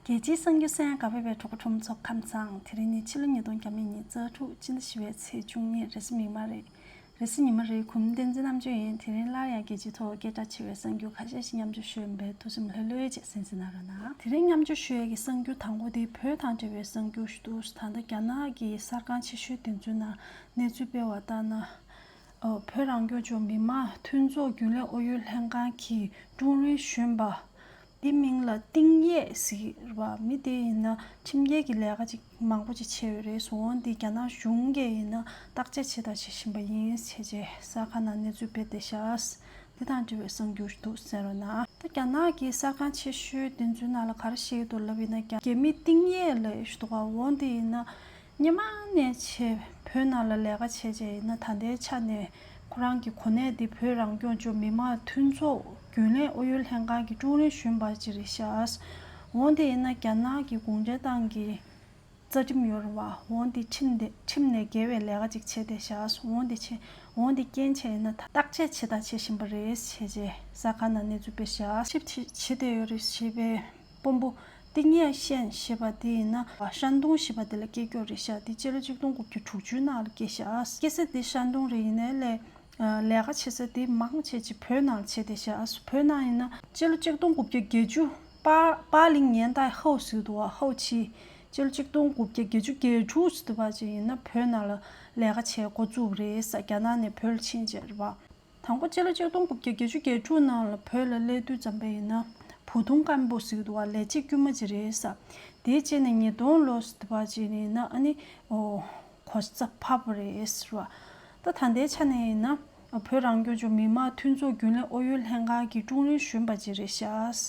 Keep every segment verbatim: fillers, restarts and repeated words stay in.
རྒྱལ་སྤྱིའི་གསར་འགྱུར་གསན་གནང་ག་བར་བའི་གྲོགས་པོ་ཁྲོམ་ཚོ་ཁམས་བཟང་། དེ་རིང་ནི་ཕྱི་ལོ་ཉིས་སྟོང་ཉི་ཤུ་རྩ་དྲུག་སྤྱི་ཟླ་བཞི་པའི་ཚེས་བཅུ་གཉིས་རེས་གཟའ་མིག་དམར་རེད། རེས་གཟའ་ཉི་མ་རེད། གུང་བསྟན་འཛིན་རྣམ་དཔྱོད་ཡིན། དེ་རིང་སླར་ཡང་རྒྱལ་སྤྱིའི་ཐོག་སྐད་གྲགས་ཆེ་བའི་གསར་འགྱུར་ཁ་ཤས་ཤིག་མཉམ་སྤྱོད་ཞུས་པས་ཐུགས་སེམས་ལྷོད་ལྷོད་བྱས་གསན་གཟིགས་གནང་རོགས་གནང་། དེ་རིང་མཉམ་སྤྱོད་ཞུ་ཡས་ཀྱི་གསར་འགྱུར་དང་པོ་དེ་བོད་དང་འབྲེལ་བའི་གསར་འགྱུར་ཞིག་འདུག་ད་ལྟ་རྒྱ་ནག་གི་གསར་ཁང་ཆེ་ཤོས་དེ་ཚོའི་ནང་གནས་ཚུལ་སྤེལ་བ་ལྟར་ན། ཨོ། བོད་རང་སྐྱོང་ལྗོངས་མི་དམངས་འཐུས་ཚོགས་རྒྱུན་ལས་ཨུ་ཡོན་ལྷན་ཁང་གི་ཀྲུའུ་རེན་གཞོན་པ། འདི་མིང་ལ་ཏིང་ཡེ་ཟེར་བ། མི་དེ་ཡིན་ན་ཁྲིམས་འགལ་གྱི་ལས་ཀ་ཅིག་མང་པོ་ཅིག་བྱས་ཡོད་རེད། འོ་འདི་རྒྱ་ནག་གཞུང་གིས་ཡིན་ན་བརྟག་དཔྱད་བྱེད་དང་བྱེད་བཞིན་པ་ཡིན་ཟེར་བྱས་གསར་ཁང་ནང་གནས་ཚུལ་སྤེལ་བསྡད་ཤག་འདི་དང་འབྲེལ་བའི་གསར་འགྱུར་འདུག་གསན་རོགས་གནང་། ད་རྒྱ་ནག་གི་གསར་ཁང་ཆེ་ཤོས་དེ་ཚོའི་ནང་ལ་ག་རེ་བཤད་ཀྱི་འདུག་ལབ་ཡིན་ན། རྒྱ་རྒྱ་མི་ཏིང་ཡེ་ལབ་ཡས་ཞིག་འདུག་ག་འོ་འདི་ཡིན་ན། སྔོན་མ་ནས་བྱས་བོད་ནང་ལ་ལས་ཀ་བྱས་བྱས་ཡིན་ན། ད་ལྟའི་ཆ་ནས་ཁོ་རང་གི་གོ་གནས་འདི་བོད་རང་སྐྱོང་ལྗོངས་མི་དམངས་འཐུས་ཚོགས་རྒྱུན་ལས་ཨུ་ཡོན་ལྷན་ཁང་གི་ཀྲུའུ་རེན་གཞོན་པ་ཅིག་རེད་ཤག་འོ་འདི་ཡིན་ན་རྒྱ་ནག་གི་གུང་ཁྲན་ཏང་གི་རྩ་ཁྲིམས་ཡོད་རེད་བ། འོ་འདི་ཁྲིམས་འདི་ཁྲིམས་ནས་འགལ་བའི་ལས་ཀ་ཅིག་བྱས་བསྡད་ཤག་འོ་འདི་བྱས་འོ་འདི་རྐྱེན་བྱས་ཡིན་ན་ད་བརྟག་དཔྱད་བྱས་དང་བྱེད་བཞིན་པ་རེད་ཟེར་བྱས་གསར་ཁང་ནང་གནས་ཚུལ་སྤེལ་ཤག་ཆིབས་བྱེད་བྱེད་བསྡད་ཡོད་རེད་ཞེས་པའི། དཔོན་པོ་ཏིང་ཡེ་ཤན་ཞེས་པ་དེ་ཡིན་ན་ཧྲན་ཏུང་ཞེས་པ་དེ་ལ་སྐྱེས་རྒྱུ་རེད་ཤག་དེ་སྤྱི་ལོ་གཅིག་སྟོང་དགུ་བརྒྱ་དྲུག་ཅུ་ནང་ལ་སྐྱེས་ཤག་སྐྱེས་ས་དེ་ཧྲན་ཏུང་རེད། ཡིན་ནའི་ལས་ལས་ཀ་བྱེད་ས་དེ་མང་ཆེ་ཅིག་བོད་ནང་ལ་བྱས་བསྡད་ཤག་བོད་ནང་ཡིན་ན་སྤྱི་ལོ་གཅིག་སྟོང་དགུ་བརྒྱ་བརྒྱད་ཅུ་པ་པ་ལིང་ཉེན་ཏའི་ཧའོ་ཟེར་འདུག་བ། ཧའོ་ཆི། སྤྱི་ལོ་གཅིག་སྟོང་དགུ་བརྒྱ་བརྒྱད་ཅུ་གྱ་དྲུག་ཟེར་འདུག་བ། ཅིག་ཡིན་ན་བོད་ནང་ལ་ལས་ཀ་བྱས་འགོ་བཙུགས་རེད་ས། རྒྱ་ནག་ནས་བོད་ལ་ཕྱིན་བྱས་རེད་བ། དང་པོ་སྤྱི་ལོ་ཆིག་སྟོང་དགུ་བརྒྱ་བརྒྱད་ཅུ་གྱ་དྲུག་ནང་ལ་བོད་ལ་སླེབས་དུས་ཙམ་པ་ཡིན་ན་བུ་ཐུང་སྐམ་པོ་ཟིག་འདུག་བ། ལས་བྱེད་དཀྱུས་མ་ཅིག་རེད་ས། དེའི་རྗེས་ནས་ཉིས་སྟོང་ལོ་ཟིག་བར་ཅིག་ཡིན་ན་ཨ་ནི་ཨོ་གོ་ས་ཕབ་པ་རེད་ཟེར་བ། ད་ད་ལྟའི་ཆ་ནས་ཡིན་ན་བོད་རང་སྐྱོང་ལྗོངས་མི་དམངས་འཐུས་ཚོགས་རྒྱུན་ལས་ཨུ་ཡོན་ལྷན་ཁང་གི་ཀྲུའུ་རེན་གཞོན་པ་ཅིག་རེད་ཤག་བྱས་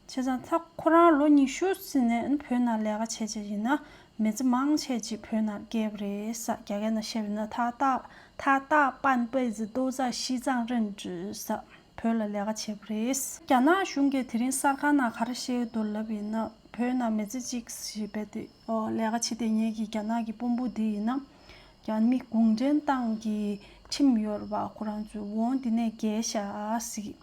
ཙང་ད་ཁོ་རང་ལོ་ཉི་ཤུ་ཟིན་ནས་བོད་ནང་ལས་ཀ་བྱས་བྱས་ཡིན་ན་མི་ཚེ་མང་ཆེ་ཅིག་བོད་ནང་བསྐྱལ་བ་རེད་ས། རྒྱ་སྐད་ནང་བཤད་པ་ཡིན་ན་他大他大半辈子都在西藏任职ས། བོད་ལ་ལས་ཀ་བྱས་པ་རེད། རྒྱ་ནག་གཞུང་གིས་དེ་རིང་གསར་ཁང་ནང་ག་རེ་བཤད་འདུག་ལབ་ཡིན་ན། བོད་ནང་མི་ཚེ་གཅིག་ཞེས་པའི་དེ་ལས་ཀ་བྱེད་བསྡད་མཁན་གྱི་རྒྱ་ནག་གི་དཔོན་པོ་འདི་ཡིན་ན། རྒྱ་མི་གུང་ཁྲན་ཏང་གི་ཁྲིམས་ཡོད་རེད་བ། ཁོ་རང་ཚོའི་འོང་འདི་ནས་འགལ་ཤག་ཟིག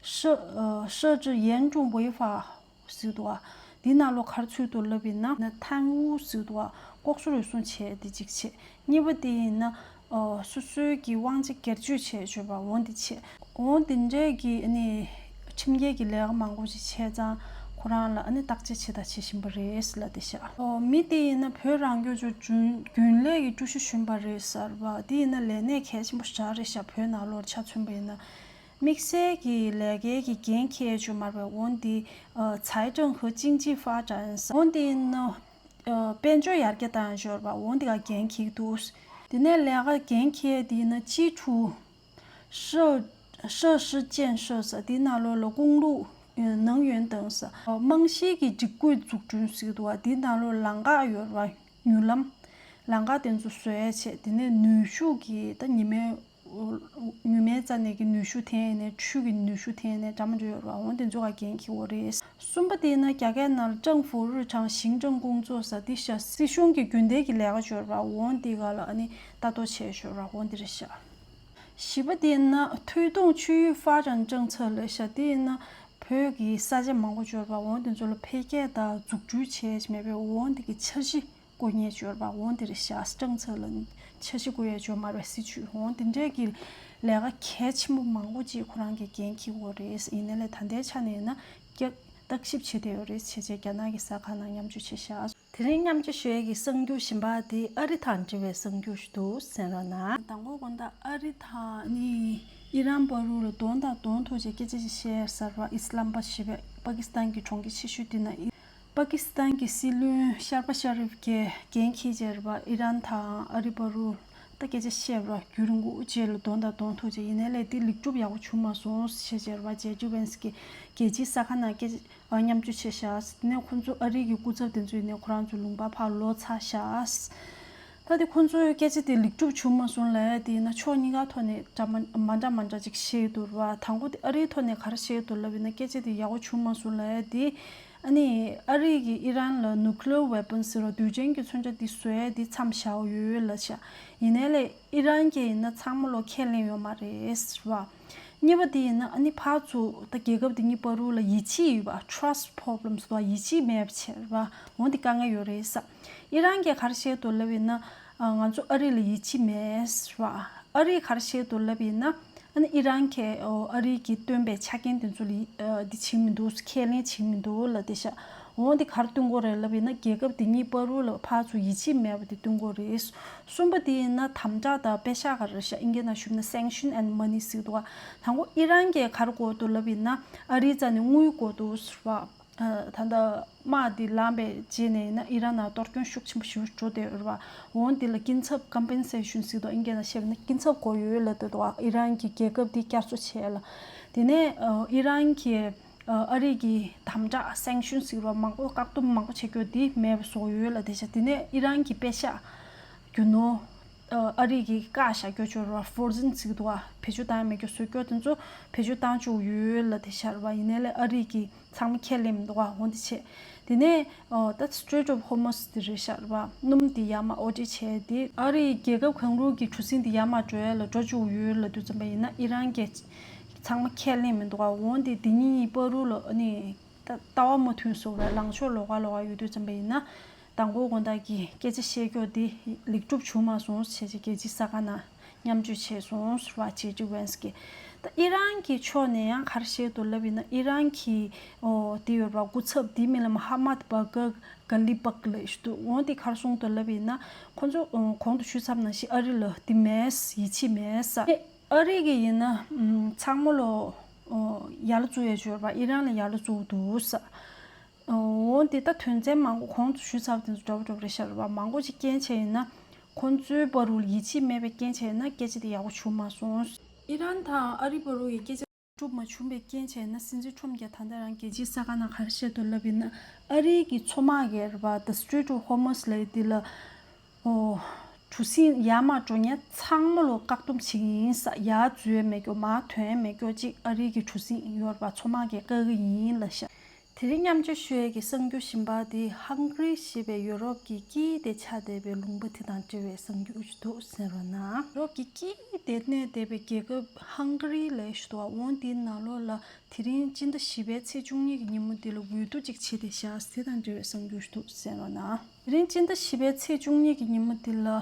设呃设置严重违法 ཟེར་འདུག་ཨ། འདི་ནང་ལོགས་ག་རེ་ཚུད་འདུག་ལབ་ཡིན་ན། ཐན་ཝུ་ཟེར་འདུག་ཨ། ལྐོག་ཟ་རུལ་སུངས་བྱས་དེ་གཅིག་བྱས། གཉིས་པ་དེ་ཡིན་ན། ཨོ། སོ་སོའི་གི་དབང་ཆ་སྒེར་གཅོད་བྱས་ཡོད་པ་འོ་འདི་བྱས། འོ་འདི་འདྲའི་གི་ཨ་ནི་ཁྲིམས་འགལ་གྱི་ལས་ཀ་མང་པོ་ཞིག་བྱས་ཙང་ཁོ་རང་ལ་ཨ་ནི་བརྟག་དཔྱད་བྱས་དང་བྱེད་བཞིན་པ་རེད་ལབ་བསྡད་ཤག་ཨོ། མི་དེ་ཡིན་ན་བོད་རང་སྐྱོང་ལྗོངས་རྒྱུན་རྒྱུན་ལས་ཀྱི་ཀྲུའུ་ཞི་གཞོན་པ་རེད་ཟེར་བ། དེ་ཡིན་ན་ལས་གནས་གལ་ཆེན་པོ་ཞེ་དྲག་རེད་ཤག་བོད་ནང་ལོགས་ཆ་མཚོན་པ་ཡིན་ན། དམིགས་བསལ་གྱི་ལས་ཀའི་གི་འགན་འཁྱེར་ཡས་ཅིག་ཡོད་མ་རེད་པས། འོ་འདི་ཨ་财政和经济发展ཟེར། འོ་འདི་ཡིན་ན་ཨ་དཔལ་འབྱོར་ཡར་རྒྱས་བཏང་ཡས་ཅིག་ཡོད་རེད་པ། འོ་འདི་ག་འགན་འཁྱེར་འདུག་དེ་ནས་ལས་ཀ་འགན་འཁྱེར་ཡས་དེ་ཡིན་ན་基础设设施建设ཟེར། དེ་ནང་ལོགས་ལ་公路能源等ཟེར། རྨང་གཞིའི་གི་སྒྲིག་བཀོད་འཛུགས་སྐྲུན་ཟེར་གྱི་འདུག་པ། དེ་ནང་ལོགས་ལམ་ཁ་ཡོད་རེད་པ། མྱུར་ལམ། ལམ་ཁ་དེ་ཚོ་བཟོ་ཡས་བྱས། དེ་ནས་ནུས་ཤུགས་ཀྱི་ད་ཉི་མའི་ཉི་མའི་རྩ་ནས་ཀྱི་ནུས་ཤུགས་འཐེན་ནས། ཆུ་གི་ནུས་ཤུགས་འཐེན་ནས་འདྲ་མི་འདྲ་ཡོད་རེད་པ། འོ་དེ་ཚོ་ག་འགན་འཁྱེར་དགོས་རེད། གསུམ་པ་དེ་ཡིན་ན་རྒྱ་སྐད་ནང་ལ政府日常行政工作ཟེར་དེ་ཤག་སྲིད་གཞུང་གི་རྒྱུན་ལྡན་གྱི་ལས་ཀ་ཅིག་ཡོད་རེད་པ། འོ་འདི་ག་ལ་ཨ་ནི་ལྟ་རྟོག་བྱས་ཡས་ཅིག་ཡོད་རེད་པ། འོ་འདི་རེད་ཤག་བཞི་པ་དེ་ཡིན་ན་推动区域发展政策ལབ་ཤག་དེ་ཡིན་ན་བོད་ཀྱི་ས་ཆ་མང་པོ་ཅིག་ཡོད་རེད་པ། འོ་དེ་ཚོ་ལ་འཕེལ་རྒྱས་དང་འཛུགས་སྐྲུན་བྱས་ཡས་ཅིག་མེད་པས། འོ་འདི་གི་འཆར་གཞི་བཀོད་མཁན་ཅིག་ཡོད་རེད་པ། འོ་འདི་རེད་ཤག་སྤྱང་ཚ་ལ་འཆར་གཞི་བཀོད་ཡས་ཅིག་ཡོད་མ་རེད་པ། སྲིད་བྱུས། འོ་འདི་འདྲའི་གི་ལས་ཀ་གལ་ཆེན་པོ་མང་པོ་ཅིག་ཁོ་རང་གིས་འགན་འཁྱེར་དགོས་རེད། ཡིན་ནའི་ལས་ད་ལྟའི་ཆ་ནས་ཡིན་ན་རྒྱ་བརྟག་ཞིབ་བྱེད་བསྡད་ཡོད་རེད་བྱས་བྱས། རྒྱ་ནག་གི་གསར་ཁང་ནང་མཉམ་སྤྱོད་བྱས་ཤག་དེ་རིང་མཉམ་སྤྱོད་ཞུ་ཡས་ཀྱི་གསར་འགྱུར་གཞན་པ་དེ་ཨ་རི་དང་འབྲེལ་བའི་གསར་འགྱུར་ཞིག་འདུག་གསན་རོགས་གནང་། དང་པོ་དགོང་དག་ཨ་རི་དང་ནི་ཨི་རན་བར་དུ་ལ་གདོང་དང་གདོང་ཐུག་བྱས་སྐད་ཆ་ཅིག་བཤད་ཡས་ཟེར་བ། ཨི་སི་ལམ་པ་ཞེས་པའི་པ་ཀི་སི་ཐན་གྱི་གྲོང་ཁྱེར་ཆེ་ཤོས་དེ་ན་ཨི། པ་ཀི་སི་ཐན་གྱི་སྲིད་བློན་ཤར་བ་ཤ་རིབ་ཀྱིས་འགན་འཁྱེར་བྱས་རེད་པ། ཨི་རན་དང་ཨ་རི་བར་དུ་ད་སྐད་ཆ་བཤད་པ་རྒྱུན་རིང་པོ་རྗེས་ལ་གདོང་དང་གདོང་ཐུག་བྱས། ཡིན་ནའི་ལས་དེ་ལེགས་གྲུབ་ཡག་པོ་བྱུང་མ་སོང་ཞེས་བྱས་རེད་པ། ཇེ་ཌི་ཝན་སི་གིས་རྒྱལ་སྤྱིའི་གསར་ཁང་ནང་སྐད་ཆ་ཨ་མཉམ་སྤྱོད་བྱས་ཤག་དེ་ནས་ཁོ་ཚོ་ཨ་རི་གི་སྐུ་ཚབ་དེ་ཚོ་ཡིན་ནའི་ཁོ་རང་ཚོ་ལུང་པ་ཕར་ལོག་ཚར་ཤག་ད་དེ་ཁོ་ཚོའི་སྐད་ཆ་དེ་ལེགས་གྲུབ་བྱུང་མ་སོང་ལབ་ཡས་དེ་ཡིན་ན་ཕྱོགས་གཉིས་ཀ་ཐོག་ནས་འདྲ་མ་མ་འདྲ་མ་འདྲ་ཅིག་བཤད་འདུག་ར། དང་པོ་དེ་ཨ་རིའི་ཐོག་ནས་ག་རེ་བཤད་འདུག་ལབ་ཡིན་ན། སྐད་ཆ་དེ་ཡག་པོ་བྱུང་མ་སོང་ལབ་ཡས་དེ། ཨ་ནི་ཨ་རི་གིས་ཨི་རན་ལ་nuclear weapon ཟེར་བ་རྡུལ་ཅན་གྱི་མཚོན་ཆ་དེ་བཟོ་ཡས་དེ་མཚམས་བཞག་ཡོད་ལབ་ཤག་ཡིན་ནའི་ལས་ཨི་རན་གྱིས་ཡིན་ན་ཚང་མ་ལོ་ཁས་ལེན་ཡོད་མ་རེད་ཟེར་བ། གཉིས་པ་དེ་ཡིན་ན་ཨ་ནི་ཕར་ཚུར་ད་རྒྱལ་ཁབ་དེ་གཉིས་བར་དུ་ལ་ཡིད་ཆེས་ཡོད་པ། trust problems དང་ཡིད་ཆེས་མེད་པ་བྱས་པ་འོ་འདི་དཀའ་ངལ་ཡོད་རེད་ས། ཨི་རན་གྱིས་ག་རེ་བཤད་འདུག་ལབ་ཡིན་ན་ང་ཚོ་ཨ་རི་ལ་ཡིད་ཆེས་མེད་ཟེར་བ། ཨ་རིས་ག་རེ་བཤད་འདུག་ལབ་ཡིན་ན་ཨ་ནི་ཨི་རན་གྱིས་ཨ་རི་གིས་བཏོན་པའི་ཆ་རྐྱེན་དེ་ཚོ་ལ་འདི་བྱེད་མི་འདུག་ཁས་ལེན་བྱེད་མི་འདུག་ལབ་བསྡད་ཤག་འོ་འདི་ག་རེ་སྟོན་གྱི་ཡོད་རེད་ལབ་ཡིན་ན་རྒྱལ་ཁབ་དེ་གཉིས་བར་དུ་ལ་ཕར་ཚུར་ཡིད་ཆེས་མེད་པ་དེ་སྟོན་གྱི་ཡོད་རེད། གསུམ་པ་དེ་ཡིན་ན་དམ་དྲག་དང་པེ་ཤག་ག་རེ་ཤག་ཨིན་སྐད་ནང་ཞུས་ན་sanction and money ཟེར་འདུག་ག་དང་པོ་ཨི་རན་གྱིས་ག་རེ་དགོས་འདུག་ལབ་ཡིན་ན་ཨ་རིའི་རྩ་ནས་དངུལ་དགོས་འདུག་ཟེར་བ། ད་ལྟ་དམག་འདི་ལངས་པའི་རྗེས་ནས་ཡིན་ན་ཨི་རན་ནང་གཏོར་སྐྱོན་ཤུགས་ཆེན་པོ་ཞེ་པོ་འགྲོ་བསྡད་ཡོད་རེད་བ། འོ་འདི་ལ་སྐྱིན་ཚབ་compensation ཟེར་འདུག་ཨིན་སྐད་ནང་བཤད་པ་ན་སྐྱིན་ཚབ་དགོས་ཡོད་ལབ་བསྡད་འདུག་ཨི་རན་གྱི་རྒྱལ་ཁབ་འདི་བསྐྱར་གསོ་བྱས་ལ། དེ་ནས་ཨི་རན་གྱི་ཨ་རི་གི་དམ་དྲག་sanction ཟེར་བ་མང་པོ་བཀག་སྡོམ་མང་པོ་བྱེད་རྒྱུ་འདི་མེད་པ་བཟོ་ཡོད་ལབ་བསྡད་ཤག་དེ་ནས་ཨི་རན་གྱི་པེ་ཤག་རྒྱུ་ནོར་ཨ་རི་གིས་བཀག་བཞག་རྒྱུ་ཅིག་ཡོད་རེད་བ། frozen ཟེར་འདུག་བ། བེད་སྤྱོད་བཏང་ཡ་མེད་རྒྱུ་བཟོ་རྒྱུ་དེ་ཚོ་བེད་སྤྱོད་བཏང་བཅུག་ཡོད་ལབ་བསྡད་ཤག་རེད་བ། ཡིན་ནའི་ལས་ཨ་རི་གིས་ཚང་མ་ཁས་ལེན་མི་འདུག་ག་འོ་འདི་བྱས། དེ་ནས་ཨོ་ད་Strait of Hormuz དེ་རེད་ཤག་རེད་བ། སྣུམ་དེ་ཡར་མར་ཨོ་ཌར་བྱས་ཏེ་ཨ་རིའི་རྒྱལ་ཁབ་གང་རུང་གི་གྲུ་གཟིངས་དེ་ཡར་མར་འགྲོ་ཡ་ལ་འགྲོ་བཅུག་ཡོད་ལབ་དུས་ཙམ་པ་ཡིན་ན་ཨི་རན་གྱིས་ཚང་མ་ཁས་ལེན་མི་འདུག་ག་འོ་འདི་དེ་གཉིས་བར་དུ་ལ་ཨ་ནི་ད་ལྟ་བ་མ་མཐུན་བཟོ་བ་རེད། ལངས་ཕྱོགས་ལོགས་ཀ་ལོགས་ཀ་ཡོད་དུས་ཙམ་པ་ཡིན་ན། མདང་དགོང་དགོང་དག་གི་སྐད་ཆ་བཤད་རྒྱུ་དེ་ལེགས་གྲུབ་བྱུང་མ་སོང་ཞེས་རྒྱལ་སྤྱིའི་གསར་ཁང་ནང་མཉམ་སྤྱོད་བྱས་སོང་ཟེར་བ་ཇེ་ཌི་ཝན་སི་གིས། ད་ཨི་རན་གྱི་ཕྱོགས་ནས་ཡང་ག་རེ་བཤད་འདུག་ལབ་ཡིན་ན་ཨི་རན་གྱི་ཨོ་དེ་ཡོད་ར་སྐུ་ཚབ་དེའི་མིང་ལ་མ་ཧ་མད་བྷ་གར་གྷ་ལི་བག་ལབ་ཞུ་འདུག་འོ་དེ་ག་རེ་གསུངས་འདུག་ལབ་ཡིན་ན་ཁོང་ཚོ་ཨོ་གོང་དུ་ཞུས་ཚར་ནང་བཞིན་ཨ་རི་ལ་དེ་མེད་ཡིད་ཆེས་མེད་ས། ཨ་རི་གི་ཡིན་ན་ཚང་མ་ལོ་ཡར་ལ་བཙུགས་ཡ་ཅིག་ཡོད་ར་ཨི་རན་ལ་ཡར་ལ་བཙུགས་འདུག་ས། འོ་འདི་ད་དོན་ཚན་མང་པོ་གོང་དུ་ཞུས་ཚར་བ་དེ་ཚོ་འདྲ་པོ་འདྲ་པོ་རེད་ཤག་རེད་བ། མང་པོ་ཅིག་རྐྱེན་བྱས་ཡིན་ན་ཁོང་ཚོའི་བར་དུ་ཡིད་ཆེས་མེད་པའི་རྐྱེན་བྱས་ཡིན་ན་སྐད་ཆ་དེ་ཡག་པོ་བྱུང་མ་སོང་། ཨི་རན་དང་ཨ་རི་བར་དུ་ཡི་སྐད་ཆ་གྲུབ་མ་བྱུང་བའི་རྐྱེན་བྱས་ཡིན་ན་སྲིད་འཛིན་ཁྲོམ་གྱིས་ད་ལྟ་རང་རྒྱལ་སྤྱིའི་གསར་ཁང་ནང་ག་རེ་བཤད་འདུག་ལབ་ཡིན་ན་ཨ་རིའི་གི་མཚོ་དམག་གིས་རེད་བ། The Strait of Hormuz ལབ་ཡ་འདི་ལ་ཨོ་གྲུ་གཟིངས་ཡར་མར་འགྲོ་མཁན་ཚང་མ་ལོ་བཀག་སྡོམ་བྱེད་ཀྱི་ཡིན་ས། ཡར་འཛུལ་ཡ་མེད་རྒྱུ་མར་ཐོན་ཡ་མེད་རྒྱུ་ཅིག་ཨ་རིའི་གི་གྲུ་གཟིངས་ཡོད་རེད་བ། མཚོ་དམག་གིས་བཀག་གི་ཡིན་ལབ་ཤག་དེ་རིང་མཉམ་སྤྱོད་ཞུ་ཡས་ཀྱི་གསར་འགྱུར་གཞན་པ་དེ་ཧང་གྷ་རི་ཞེས་པའི་ཡོ་རོབ་ཀྱི་དཀྱིལ་དེ་ཆགས་བསྡད་པའི་ལུང་པ་དེ་དང་འབྲེལ་བའི་གསར་འགྱུར་ཞིག་འདུག་གསན་རོགས་གནང་། ཡོ་རོབ་ཀྱི་དཀྱིལ་དེ་གནས་བསྡད་པའི་རྒྱལ་ཁབ་ཧང་གྷ་རི་ལབ་ཞིག་འདུག་འོ་འདིའི་ནང་ལོགས་ལ་དེ་རིང་སྤྱི་ཟླ་བཞི་པའི་ཚེས་བཅུ་གཉིས་ཀྱི་ཉིན་མོ་འདི་ལ་འོས་བསྡུ་ཅིག་བྱས་བསྡད་ཤག་དེ་དང་འབྲེལ་བའི་གསར་འགྱུར་ཞིག་འདུག་གསན་རོགས་གནང་། དེ་རིང་སྤྱི་ཟླ་བཞི་པའི་ཚེས་བཅུ་གཉིས་ཀྱི་ཉིན་མོ་འདི་ལ།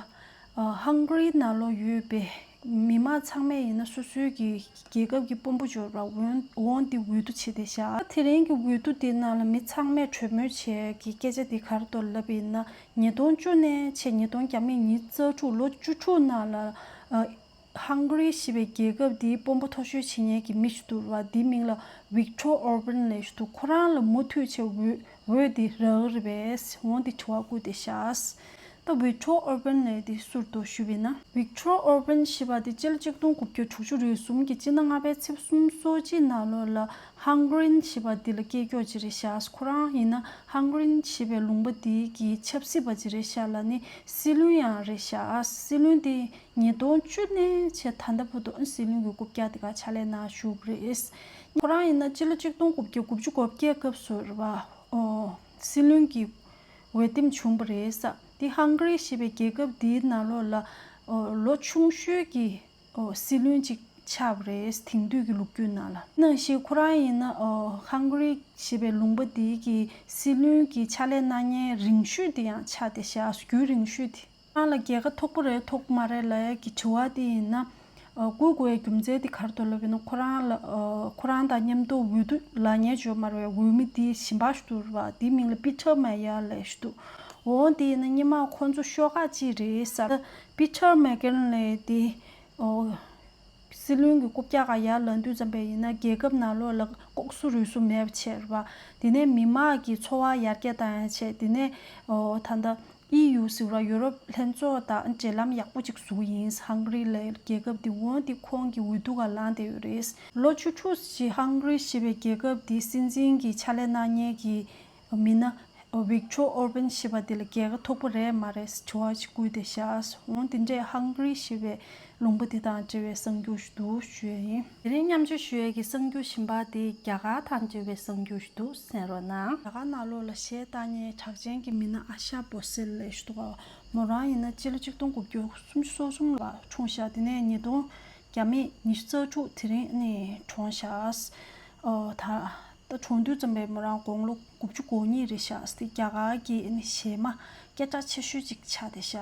ཨ། ཧང་གྷ་རིའི་ནང་ལོགས་ཡོད་པའི་མི་མང་ཚང་མས་ཡིན་ན་སོ་སོའི་གི་རྒྱལ་ཁབ་ཀྱི་དཔོན་པོ་འབྱོར་བ་འོན་འོན་ཏེ་འོས་བསྡུ་བྱས་ཏེ་བཞག་དེ་རིང་གི་འོས་བསྡུ་འདི་ནང་ལ་མི་ཚང་མས་གྲོས་མོལ་བྱས་ཀྱི་སྐད་ཆ་འདི་ག་རེ་འདུག་ལབ་ཡིན་ན་ཉིས་སྟོང་བཅུ་ནས་བྱས་ཉིས་སྟོང་ཉེར་གཉིས་ཉི་ཤུ་རྩ་དྲུག་ལོ་བཅུ་དྲུག་ནང་ལ། ཨ། ཧང་གྷ་རི་ཞེས་པའི་རྒྱལ་ཁབ་འདིའི་དཔོན་པོ་མཐོ་ཤོས་བྱེད་མཁན་གྱི་མི་ཞིག་འདུག་བ། འདིའི་མིང་ལ་ཝིག་ཊོར་ཨོར་བན་ལབ་ཞིག་འདུག་ཁོ་རང་ལ་མུ་མཐུད་བྱས་འོས་འོས་འདི་རག་གི་རེད་པས། འོ་འདི་དྲི་བ་བཀོད་དེ་བཞག་ད་ཝིག་ཊོར་ཨོར་བན་ལབ་འདི་སུ་རེད་འདུག་ཞུས་པ་ཡིན་ན། ཝིག་ཊོར་ཨོར་བན་ཞེས་པ་འདི་སྤྱི་ལོ་ཆིག་སྟོང་དགུ་བརྒྱ་དྲུག་ཅུ་རེ་གསུམ་གྱི་སྤྱི་ཟླ་ལྔ་པའི་ཚེས་སུམ་ཅུ་སོ་གཅིག་ནང་ལོགས་ལ་ཧང་གྷ་རི་ཞེས་པ་འདི་ལ་སྐྱེས་མཆོག་ཅིག་རེད་བཞག་ཁོ་རང་ཡིན་ན་ཧང་གྷ་རི་ཞེས་པའི་ལུང་པ་འདི་གི་ཆབ་སྲིད་པ་ཅིག་རེད་བཞག་ལ་ནི་སྲིད་བློན་ཡང་རེད་བཞག་སྲིད་བློན་འདི། ཉིས་སྟོང་བཅུ་ནས་བྱས་ད་ལྟ་བར་དུ་སྲིད་བློན་གྱི་རྐུབ་བཀྱག་དེ་ག་ཕྱག་ལས་གནང་བཞུགས་པ་རེད། ཁོ་རང་ཡིན་ན་སྤྱི་ལོ་ཆིག་སྟོང་དགུ་བརྒྱ་དགུ་བཅུ་གོ་བརྒྱད་སྐབས་སུ་རེད་བ། ཨོ། སྲིད་བློན་གྱི་འོས་འདེམས་བྱུང་བ་རེད་ས། དེ་ཧང་གྷ་རི་ཞེས་པའི་རྒྱལ་ཁབ་དེའི་ནང་ལོགས་ལ། ཨོ། ལོ་ཆུང་ཤོས་ཀྱི། ཨོ། སྲིད་བློན་ཅིག་ཆགས་པ་རེད། དེང་དུས་ཀྱི་ལོ་རྒྱུས་ནང་ལ། ནང་བཞིན་ཁོ་རང་ཡིན་ན། ཨོ། ཧང་གྷ་རི་ཞེས་པའི་ལུང་པ་དེའི་གི་སྲིད་བློན་གྱི་ཕྱག་ལས་གནང་མཁན་རིང་ཤོས་དེ་ཡང་ཆགས་བསྡད་བཞག་རྒྱུན་རིང་ཤོས་དེ། ཁོ་རང་ལ་རྒྱལ་ཁ་ཐོབ་ཀྱི་རེད་ཐོབ་ཀྱི་མ་རེད་ལབ་ཡ་གི་དྲི་བ་དེ་ཡིན་ན། ཨ། བསྐུར་དགོས་ཡའི་རྒྱུ་མཚན་དེ་ག་རེ་འདུག་ལབ་ཡིན་ན་ཁོ་རང་ལ། ཨ། ཁོ་རང་དང་མཉམ་དུ་འོས་བསྡུ་ལངས་མཁན་ཅིག་ཡོད་མ་རེད་པས། འོས་མི་དེ་གཞན་པ་ཞིག་འདུག་རེད་པ། དེའི་མིང་ལ་པི་ཊར་མེ་ཡར་ལབ་ཞིག་འདུག་འོ་དེ་ཡིན་ན་སྔོན་མ་ཁོང་ཚོ་ཤོག་ཁག་གཅིག་རེད་ས། པི་ཊར་མེ་ཀེན་ལབ་ཡ་དེ། ཨོ། སྲིད་བློན་གྱི་རྐུབ་བཀྱག་ག་ཡར་ལངས་དུས་ཙམ་པ་ཡིན་ན་རྒྱལ་ཁབ་ནང་ལོགས་ལ་ལྐོག་ཟ་རུལ་སུངས་མེད་པ་བྱས་རེད་པ། དེ་ནས་མི་མང་གི་འཚོ་བ་ཡར་རྒྱས་བཏང་ཡ་བྱས། དེ་ནས། ཨོ། ད་ལྟ་ཨི་ཡུ་ཟེར་བ་ཡུ་རོབ་ལྷན་ཚོགས་དང་འབྲེལ་ལམ་ཡག་པོ་ཅིག་བཟོ་གི་ཡིན། ཧང་གྷ་རི་ལབ་རྒྱལ་ཁབ་འདི་འོ་འདི་ཁོང་གི་འོས་བསྡུ་ག་ལངས་བསྡད་ཡོད་རེད། ལོ་བཅུ་དྲུག་ཅིག་ཧང་གྷ་རི་ཞེས་པའི་རྒྱལ་ཁབ་འདི་སྲིད་འཛིན་གྱི་ཕྱག་ལས་གནང་མཁན་གྱི་མི་སྣ་ཝིག་ཊོར་ཨོར་བན་ཞེས་པ་དེ་ལ་རྒྱལ་ཁ་ཐོབ་པ་རེད་མ་རེད་དྲི་བ་ཅིག་བསྐུར་ཏེ་བཞག་འོང་། དེ་འདྲས་ཧང་གྷ་རི་ཞེས་པའི་ལུང་པ་དེ་དང་འབྲེལ་བའི་གསར་འགྱུར་ཞིག་འདུག་ཞུ་ཡ་ཡིན། དེ་རིང་མཉམ་སྤྱོད་ཞུ་ཡས་ཀྱི་གསར་འགྱུར་གཞན་པ་དེ་རྒྱ་གར་དང་འབྲེལ་བའི་གསར་འགྱུར་ཞིག་འདུག་གསན་རོགས་གནང་། རྒྱ་གར་ནང་ལོགས་ལ་གཞས་བཏང་མཁན་གྲགས་ཅན་གྱི་མི་སྣ་ཨ་ཤ་བྷོ་སལ་ལབ་ཞིག་འདུག་ག་མོ་རང་ཡིན་ན་སྤྱི་ལོ་ཆིག་སྟོང་དགུ་བརྒྱ་སུམ་ཅུ་སོ་གསུམ་ལ་འཁྲུངས་ཤག་དེ་ནས་ཉིས་སྟོང་ རྒྱ་མི་ཉི་ཤུ་རྩ་དྲུག་དེ་རིང་ནི་གྲོངས་ཤག་ཨོ་ད་ད་གྲོངས་དུས་ཙམ་པའི་མོ་རང་དགུང་ལོ་དགུ་བཅུ་གོ་གཉིས་རེད་ཤག་དེ་རྒྱ་གར་གྱི་ནི་གཞས་མ་སྐད་གྲགས་ཆེ་ཤོས་ཅིག་ཆགས་བསྡད་ཤག་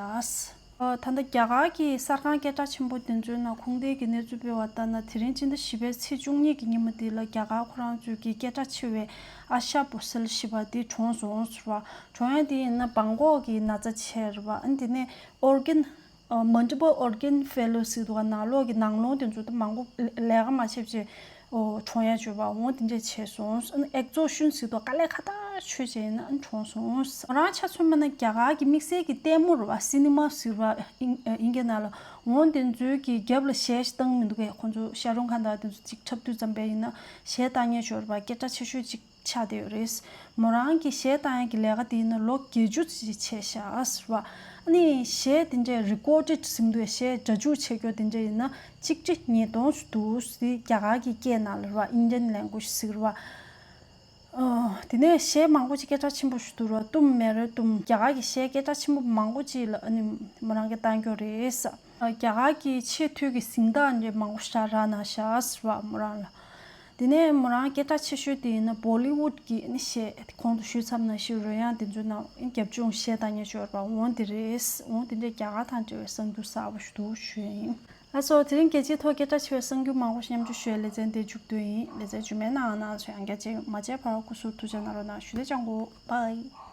ཨོ་ད་ལྟ་རྒྱ་གར་གྱི་གསར་ཁང་སྐད་གྲགས་ཆེན་པོ་དེ་ཚོའི་ནང་ཁུངས་ལྡན་གྱི་གནས་ཚུལ་སྤེལ་བ་ལྟར་ན། དེ་རིང་སྤྱི་ཟླ་བཞི་པའི་ཚེས་བཅུ་གཉིས་ཀྱི་ཉིན་མོ་འདི་ལ་རྒྱ་གར་ཁོ་རང་ཚོའི་གི་སྐད་གྲགས་ཆེ་བའི་ཨ་ཤ་བྷོ་སལ་ཞེས་པ་འདི་གྲོངས་སོང་ཟེར་བ། གྲོངས་ཡ་དེ་ཡིན་ན་སྦྲང་ཀོག་གི་ན་ཚ་ཆེ་རེད་བ། ཨ་ནི་དེ་ནས་ཨོར་གན་ཨ་multiple organ failure ཟེར་འདུག་ག་ནང་ལོགས་ཀྱི་ནང་རླུང་དེ་ཚོ་ད་མང་པོ་ལས་ཀ་མ་བྱེད་བྱས་ཨོ་གྲོངས་ཡ་བྱོས་པ་འོ་དེ་འདྲས་བྱས་སོང་། ཨ་ནི་ཨེག་ཛོ་ཤུན་ཟེར་འདུག་ག་ལས་ཁ་ཐག་ཆོད་བྱས་ཡིན་ན་ཨ་ནི་གྲོངས་སོང་། ང་རང་ཆ་མཚོན་པ་ན་རྒྱ་གར་གྱི་དམིགས་བསལ་གྱི་ལྟད་མོ་རེད་བ། སི་ནི་མ་ཟེར་བ་ཨིན་ཨིན་སྐད་ནང་ལ། འོ་དེ་ཚོའི་གི་རྒྱབ་ལ་གཞས་ཤིག་བཏང་མི་འདུག་གས། ཁོང་ཚོ་ཤ་རུག་ཁཱན་དང་དེ་ཚོ་ཅིག་འཁྲབ་དུས་ཙམ་པ་ཡིན་ན་གཞས་བཏང་མཁན་ཤོར་བ་སྐད་གྲགས་ཆེ་ཤོས་ཅིག་ཆགས་བསྡད་ཡོད་རེད། མོ་རང་གི་གཞས་བཏང་ཡག་གི་ལས་ཀ་དེ་ཡིན་ན་ལོ་བརྒྱད་ཅུ་ཙམ་བྱས་ཤག་ཟེར་བ། ཨ་ནི་གཞས་དེ་འདྲའི་རི་ཀོར་ཌེཌ་ཟེར་གྱི་འདུག་གས། གཞས་སྒྲ་འཇུག་བྱེད་རྒྱུ་དེ་འདྲ་ཡིན་ན་གཅིག་ཁྲི་ཉིས་སྟོང་ཙམ་འདུག་ཟེར། རྒྱ་གར་གྱི་སྐད་ནང་ལ་རེད་བ། Indian language ཟེར་བ། ཨོ། དེ་ནས་གཞས་མང་པོ་ཅིག་སྐད་གྲགས་ཆེན་པོ་ཞིག་འདུག་ར། ཏུམ་མེ་རེ་ཏུམ། རྒྱ་གར་གྱི་གཞས་སྐད་གྲགས་ཆེན་པོ་མང་པོ་ཅིག་ལ་ཨ་ནི་མོ་རང་གིས་བཏང་རྒྱུ་རེད་ས། རྒྱ་གར་གྱི་ཆེས་མཐོའི་གི་གཟེངས་རྟགས་འདྲ་མང་པོ་ཞིག་རག་གནང་ཤག་ཟེར་བ་མོ་རང་ལ། དེ་ནས་མོ་རང་སྐད་གྲགས་ཆེ་ཤོས་དེ་ཡིན་ན་བོ་ལི་ཝུད་ཀྱི་ཨ་ནི་གཞས། གོང་དུ་ཞུས་ཚར་ནང་བཞིན་རོལ་དབྱངས་དེ་ཚོའི་ནང་རྒྱབ་ལྗོངས་གཞས་བཏང་མཁན་ཤོར་བ་འོ་དེ་རེད། འོ་དེ་འདྲའི་རྒྱ་གར་དང་འབྲེལ་བའི་གསར་འགྱུར་གསར་པ་ཞིག་འདུག་ཞུ་ཡ་ཡིན། ལགས་སོ། དེ་རིང་རྒྱལ་སྤྱིའི་ཐོག་སྐད་གྲགས་ཆེ་བའི་གསར་འགྱུར་མང་པོ་ཞིག་མཉམ་སྤྱོད་ཞུ་བའི་ལེ་ཚན་དེ་མཇུག་བསྡུ་ཡིན། ལེ་ཚན་རྗེས་མའི་ནང་ང་ནང་ཚོ་ཡང་བསྐྱར་མཇལ་ཡོང་། མ་མཇལ་བར་སྐུ་གཟུགས་ཐུགས་ཅག་གནང་རོགས་གནང་། ཞུ་ལེ་ཅང་གོ། བྷའི།